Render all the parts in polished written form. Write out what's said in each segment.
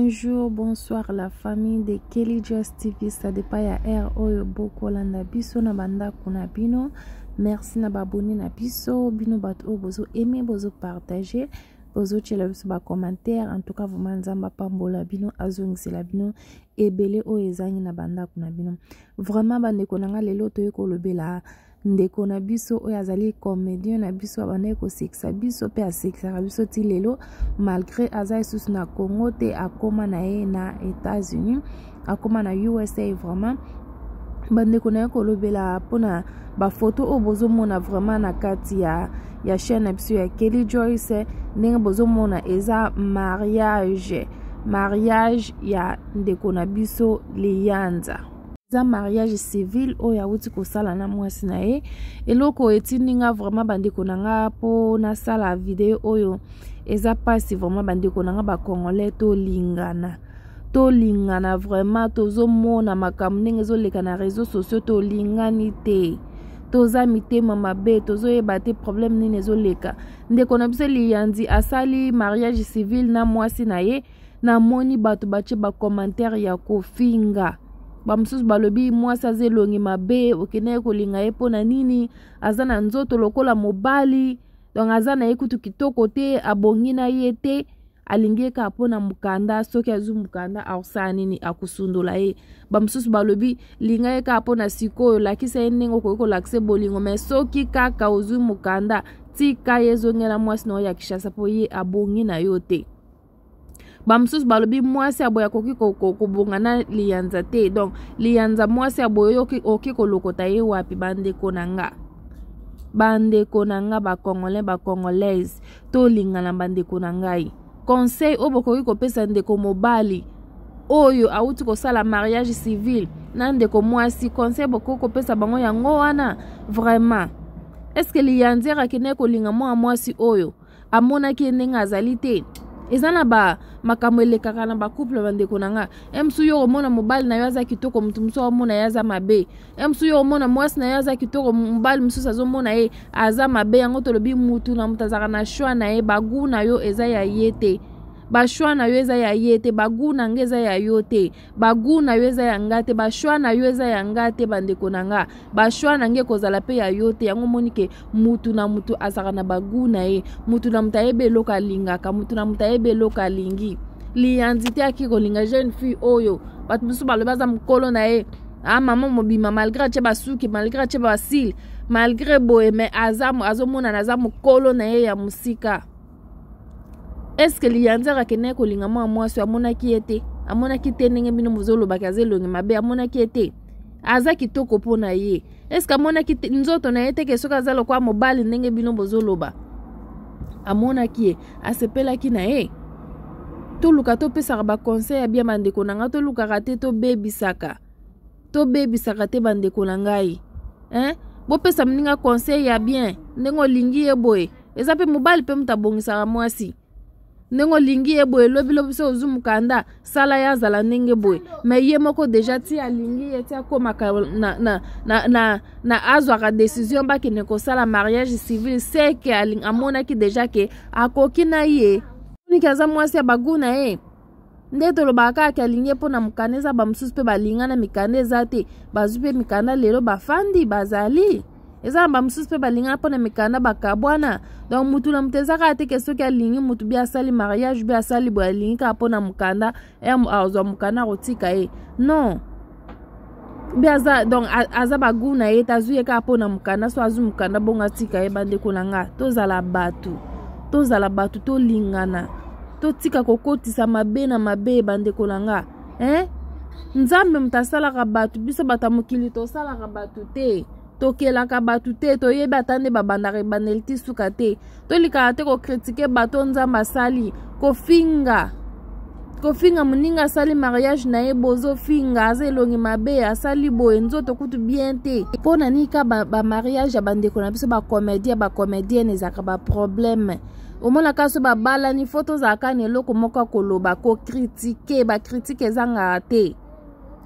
Bonjour, bonsoir la famille de Kelly Just TV. Ça dépend ya air oyo bokolanda biso na bandako na bino. Merci na babone na biso, bino bato oyo bozo aimer, bozo partager, bozo tiela biso ba commentaire. En tout cas, vraiment Nzambe apambola bino, azongisela bino ebele oyo ezangi na bandako na bino. Vraiment bandeko na nga lelo toye kolobela ndeko na biso oyo azali comédien na biso abandaki kosekisa biso mpe asekisaka biso ti lelo malgré aza lisusu na congo te akóma na ye na états-unis akóma na usa vraiment bandeko na ye kolobela mpona bafoto oyo bozomona vraiment na kati ya, ya chaîne na biso ya kelly joyce ndenge bozomona eza mariage mariage ya ndeko na biso liyanza eza mariage civil oyo awuti kosala na mwasi na ye eloko etindi nga vraiment bandeko na nga mpo nasala video oyo eza mpasi vraiment bandeko na nga bacongolais tolingana tolingana vraiment tozomona makambo ndenge ezoleka na réseau sociaux tolingani te toza mitema mabe tozoyeba te problème nini ezoleka ndeko na biso liyanzi asali mariage civil na mwasi na ye namoni bato batie bacommentaire ya kofinga bamosusu balobi mwasi aza elongi mabe okendaki kolinga ye mpo na nini aza na nzoto lokola mobali donc aza na ye kutu kitoko te abongi na ye te alingi ye kaka mpo na mokanda soki azwi mokanda akosala nini akosundola ye bamosusu balobi linga ye kaka mpo na sikoyo lakisa ye ndenge okoki kolakisa bolingo me soki kaka ozwi mokanda tika ye ezongela mwasi na yo ya kishasa mpo ye abongi na yo te bamosusu balobi mwasi ya boye akoki kobonga na liyanza te donc liyanza mwasi ya boye okoki kolokota ye wapi bandeko na nga bandeko na nga bacongolais bacongolaise tolingana bandeko na ngai conseil oyo bokoki kopesa ndeko mobali oyo awuti kosala mariage civil na ndeko mwasi conseil bokoki kopesa bango yango wana vraiment estce liyanzere akendaki kolinga mwana mwasi oyo amonaki ye ndenge azali te eza na ba makambo elekaka na bacouple bandeko na nga e mosusu yo komona mobali na yo aza kitoko moto mosusu aomona ye aza mabe e mosusu yo komona mwasi na yo aza kitoko mobali mosusu azomona ye aza mabe yango tolobi mutu na moto azalaka na choix na ye bagu na yo eza ya ye te bachoix na yo eza ya ye te bagu na nga eza ya yo te bagu na yo eza ya nga te bachoix na yo eza ya nga te bandeko na nga bachoix na nga ekozala mpe ya yo te yango omoni ke mutu na mutu azalaka na bagu na ye mutu na mutu ayebi eloko alingaka mutu na mutu ayebi eloko alingi liyanzi te aki kolinga jeune fille oyo bato mosusu balobi aza mokolo na ye ah mama mobima malgré atie basuki malgré atie basile malgré boye mais aza azomonana aza mokolo na ye ya mosika eske liyanzaka akendaki kolinga mwana mwasi amonaki ye te amonaki te ndenge bino bozolobaki aza elongi mabe amonaki ye te aza kitoko mpo na ye eske amonaki nzoto na ye te ke soki aza lokola mobali ndenge bino bozoloba amonaki ye asepelaki na ye toluka topesaka baconseil ya bia bandeko na ngai tolukaka te tobebisaka tobebisaka te bandeko na ngai hein? bopesa moninga conseil ya bien ndenge olingi ye boye eza mpe mobali mpe moto abongisaka mwasi ndenge olingi ye boye lobilobi so ozwi mokanda sala ye azala ndenge boye me ye moko deja ti alingi ye ti akomaka na, na, na, na, na azwaka décision bakende kosala mariage civil seke amonaki deja ke akoki na ye niki aza mwasi ya bagu na ye nde tolobaka kaka ke alingi ye mpo na mokanda eza bamosusu mpe balinga na mikanda eza te bazwi mpe mikanda lelo bafandi bazali eza na bamosusu mpe balingana mpo na mikanda bakabwana donc mutu na mutu eza kaka te ke soki alingi mutu bi asali mariage bi asali boye alingi kaka mpo na mokanda azwa mokanda akotika ye non bi aza donc aza bagu na ye te azwi ye kaka mpo na mokanda so azwi mokanda bongo atika ye bandeko na nga tozala bato tozala bato tolingana totika kokotisa mabe na mabe bandeko na nga eh? nzambe moto asalaka bato biso bato ya mokili tosalaka bato te tokelaka bato te toyebi ata nde babandaka ebandeli ti suka te tolikaka te kokritike bato nzambe asali kofinga kofinga moninga asali mariage na ye bozofinga aza elongi mabe asali boye nzoto kutu bien te mpo na nini ka bamariage ba ya bandeko na biso bacomédien bacomédienne ezalaka baproblème omonaka so babalani fo tozalaka na eloko moko ya koloba kokritike bakritike ezangaka te.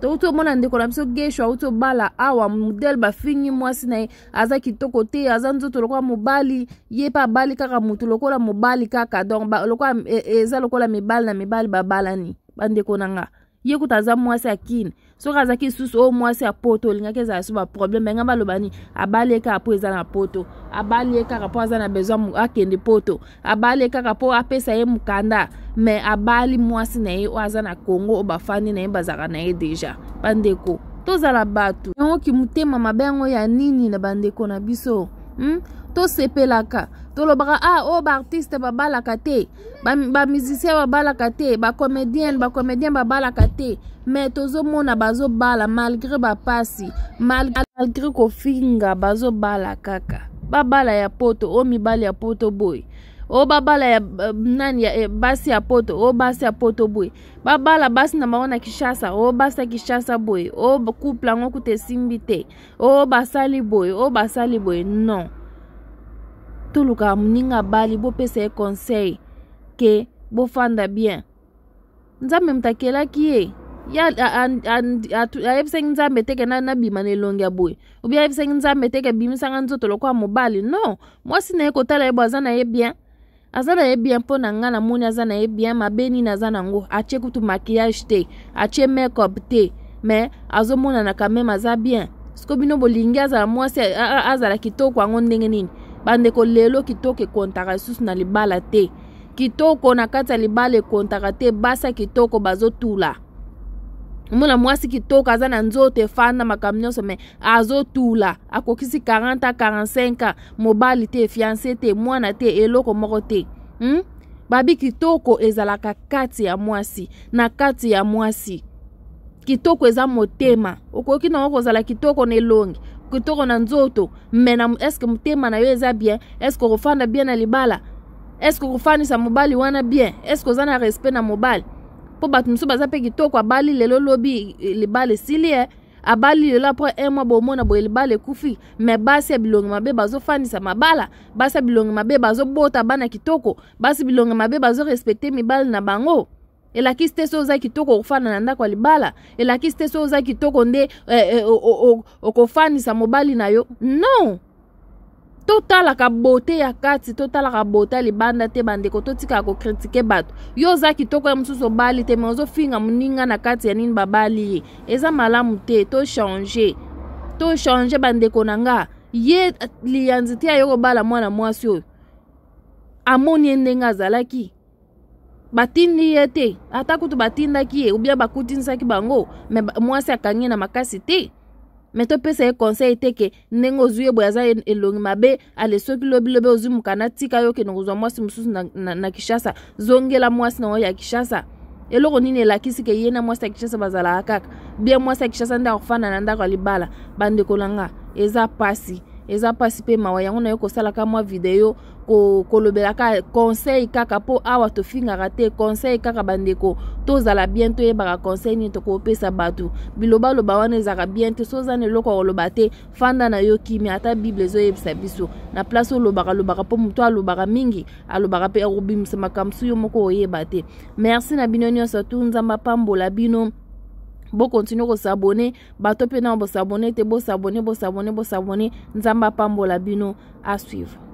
Touti omona ndeko na biso Gesho auti obala awa, modele bafingi mwasi na ye, aza kitoko te, aza nzoto lokola mobali, ye mpe abali kaka motu lokola mobali kaka. Donc lokola eza lokola mibali na mibali babalani. Bandeko na nga, ye kuta aza mwasi ya Kine. Soki azalaki lisusu oyo mwasi ya Poto, olingaki ezala so baproblème. Nga baloba nini? Abali ye kaka mpo eza na Poto, abali ye kaka mpo aza na besoin akende Poto, abali ye kaka mpo apesa ye mokanda. Mais abali mwasi na ye oyo aza na Congo, oyo bafandi na ye, bazalaka na ye déjà. Bandeko, tozala bato yango kimotema mabe yango ya nini na bandeko na biso? Tosepelaka, tolobaka: "Ah, oyo baartiste babalaka te, bamusicien babalaka te, bacomédienne babalaka te." Mais tozomona bazobala malgré bapasi, malgré kofinga, bazobala kaka. Babala ya Poto, oyo mibali ya Poto boye, oyo babala ya nani ya basi ya Poto, oyo basi ya Poto boye, babala basi na bango na Kinshasa, oyo basi ya Kinshasa boye, oyo couple yango kuta esimbi te, oyo basali boye, oyo basali boye. Non, tolukaka moninga abali, bopesa ye conseil ke bofanda bien. Nzambe moto akelaki ye, ayebisaki Nzambe teke nabima na elongi ya boye, obi ayebisaki Nzambe teke abimisanga nzoto lokola mobali. Non, mwasi na ye, kotala ye bo, aza na ye bien, aza na ye bien. Mpo na nga, namoni aza na ye bien. Mabe nini aza nango? Atie kutu maquillage te, atie make-up te, mais azomonana quand même aza bien. Siko bino bolingi azala mwasi azala kitoko yango ndenge nini? Bandeko, lelo kitoko ekontaka lisusu na libala te. Kitoko na kati ya libala ekontaka te. Basi ya kitoko bazotula. Omona mwasi kitoko, aza na nzoto efanda, makambo nyonso, mais azotula. Akokisi 40 a 45 ans, mobali te, fiancé te, mwana te, eloko moko te? Babi kitoko ezalaka kati ya mwasi, na kati ya mwasi. Kitoko eza motema. Okoki nango kozala kitoko na elongi, kitoko na nzoto, mais na est-ce motema na yo eza bien? Est-ce okofanda bien na libala? Est-ce okofandisa mobali wana bien? Est-ce oza na respect na mobali? Mpo bato mosusu baza mpe kitoko, abali lelo, lobi libala esili. E abali lelo, après un mois bomona boye libala ekufi. Mais basi ya bilongi mabe bazofandisa mabala, basi ya bilongi mabe bazobota bana kitoko, basi bilongi mabe bazorespecter mibali na bango. Elakisi te so oza kitoko okofanda na ndako ya libala. Elakisi te so oza kitoko nde okofandisa mobali na yo. Non, totalaka beauté ya kati, totalaka beauté ya libanda te. Bandeko, totikaka kocritiquer bato. Yo oza kitoko, ya mosusu obali te, mais ozofinga moninga na kati ya nini babali ye. Eza malamu te. Tochanger, tochanger, bandeko na nga. Ye liyanzi te, aye kobala mwana mwasi oyo, amoni ye ndenge azalaki. Batindi ye te, ata kutu batindaki ye ubia bakutinisaki bango, mais mwasi akangi ye na makasi te. Mais topesa ye conseil te ke ndenge ozwi ye boye, aza elongi mabe. Ale, soki lobilobi ozwi mokanda, tika yo, okende kozwa mwasi mosusu na Kinshasa, zongela mwasi na oyo ya Kinshasa. Eloko nini elakisi ke ye na mwasi ya Kinshasa bazalaka kaka bien? Mwasi ya Kinshasa nde akofanda na ndako ya libala? Bandeko na nga, eza pasi, eza pasi mpe mawa. Yango na yo kosalaka mwa video, kolobelaka conseil kaka, mpo awa tofingaka te. Conseil kaka, bandeko, tozala bien, toyebaka conseil nini tokopesa bato. Bilobaloba wana ezalaka bien te. So oza na eloko ya koloba te, fanda na yo kimia. Ata Bible ezoyebisa biso na place olobaka lobaka, mpo moto alobaka mingi, alobaka mpe akobimisa makambo su yo moko oyeba te. Merci na bino nyonso tu. Nzambe apambola bino. Bocontinuer kos'abonner. Bato mpe na bos'abonner te, bos'abonner, bos'abonner, bos'abonner. Nzambe apambola bino. À suivre.